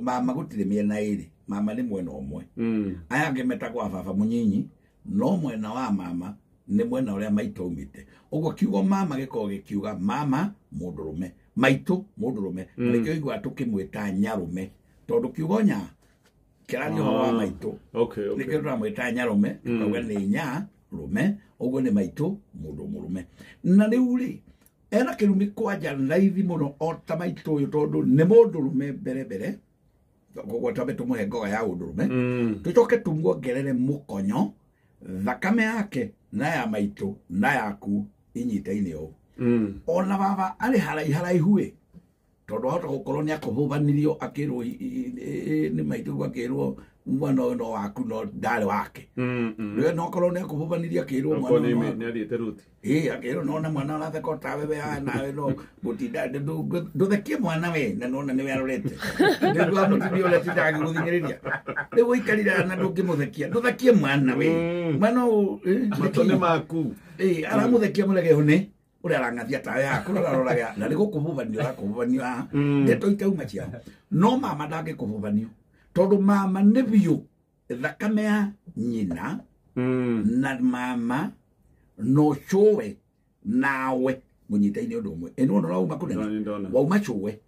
Mama gũtirĩ mĩena ĩrĩ, mama nĩ mwena ũmwe. Aya angĩ metagwo a baba mũnyinyi, no mwena wa mama nĩ mwena ũrĩa maitũ aumĩte. Ũguo kiugo mama gĩkoragwo gĩkiuga mama mũndũrũme, maitũ mũndũrũme. Na nĩkĩo ũiguaga tũkĩmwĩta nyarũme, tondũ kiugo nya kĩraria ũhoro wa maitũ. Nĩkĩo tũramwĩta nyarũme, tũkauga nĩ nya rũme, ũguo nĩ maitũ mũndũ mũrũme. Na rĩu rĩ, ena kĩrumi kwanja raithi mũno o ta maitũ ũyũ, tondũ nĩ mũndũrũme mbere mbere, koguo twambe tũmũhe ngoga ya ũndũrũme, tũcoke tũmuongerere mũkonyo, thakame yake na ya maitũ na yaku inyitaine ũũ. Ona baba arĩ haraiharaihu ĩ, tondũ ahota gũkorwo nĩ akũhũbanirio akĩrwo nĩ maitũ, akĩrwo mwana ũyũ no waku, no ndarĩ wake. Rĩu no korwo nĩ akũhũbanirie akĩrwo mwana ũyũ no waku. Nĩ athiĩte ruti. Ĩĩ, akĩrwo nona mwana ũratheka o tawe we haha, nawe no gũtinda ndũthekie mwana we, na nona nĩwe arorete. Nĩguo wa mũtumia ũrĩa atindaga agĩgũthing'ĩrĩria. Rĩu ũikarire na ndũngĩmũthekia, ndũthekie mwana we. Mwana ũyũ, Matũ nĩ maku. Ĩĩ, aramũthekia mũrege nĩ ũrĩa arang'athia tawe haha, kũrĩa ũraroraga, na nĩ gũkũbũbanio ũrakũbũbanio haha. Ndeto itauma ciao. No mama ndangĩkũbũbanio, tondũ mama nĩ biũ thakame ya nyina na mama no cũwe nawe mũnyitaine ũndũ ũmwe. Ĩ nĩwona ũrauma kũnene? Nĩ ndona. Wauma cũwe.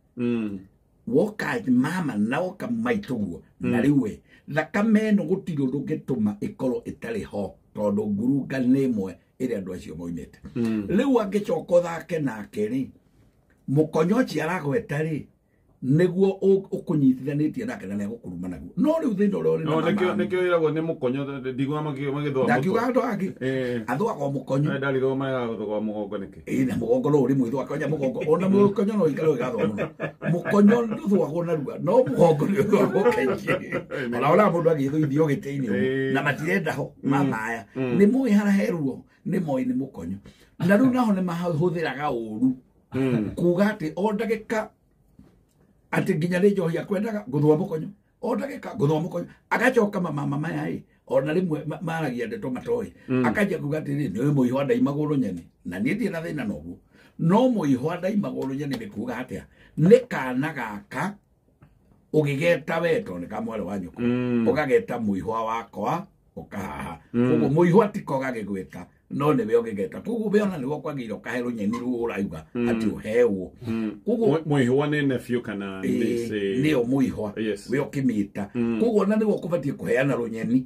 Woka mama na woka maitũ guo. Na rĩu we thakame ĩno gũtirĩ ũndũ ũngĩtũma ĩkorwo ĩtarĩ ho, tondũ ngurunga nĩ ĩmwe ĩrĩa andũ acio moimĩte. Rĩu angĩcoka ũthake nake rĩ, mũkonyo ũcio aragweta rĩ, nĩguo ũkũnyitithanĩtie nake na nĩegũkũruma naguo. No rĩu thĩna ũrĩa ũrĩ na No, mama nĩkĩo ĩragwo nĩ mũkonyo, ndigua magĩthũa mũtwe. Ndakiuga andũ angĩ. Athũaga o mũkonyo. Nĩ ndarigwo marega gũthũa mũgongo nĩkĩ? Ĩĩ, na mũgongo no ũrĩ mwĩthũa, kwanja mũgongo. Ona mũkonyo no ũikare ũgĩgathũa mũno. Mũkonyo ndũthũagwo narua, no mũgongo nĩ ũthũagwo kaingĩ. Ona wonaga mũndũ agĩthũithio gĩtĩ-inĩ ũguo. Na matirenda ho, mama aya. Nĩ moĩ harĩa he ruo, nĩ moĩ nĩ mũkonyo. Na rĩu naho nĩ mahũthĩraga ũru. Kuga atĩ o ndagĩka atĩ nginya nĩ njohi akwendaga ngũthũa mũkonyo, o ndagĩka ngũthũa mũkonyo, agacoka mamama maya ĩ, ona rĩmwe maragia ndeto matoĩ. Akanjia kuga atĩrĩrĩ, nĩ ũyũ mũihwa ndaimagwo rũnyeni, na niĩ ndirĩ na thĩna na ũguo, no mũihwa ndaimagwo rũnyeni nĩ kuga atĩa? Nĩ kana gaka ũgĩgeta we, tondũ nĩ ka mwarĩ wa nyũkwa, ũgageta mũihwa wakwa ũkahaha. Koguo mũihwa tiko gagĩgwĩta, no nĩwe ũgĩgeta. Koguo we ona nĩwe ũkwagĩrĩire ũkahe rũnyeni rũu ũrauga atĩ ũhewo. Koguo Mũihwa nĩ nephew kana Ĩĩ, nĩ nĩyo mũihwa. Yes. We ũkĩmĩta. Koguo ona nĩwe ũkũbatiĩ kũheana rũnyeni.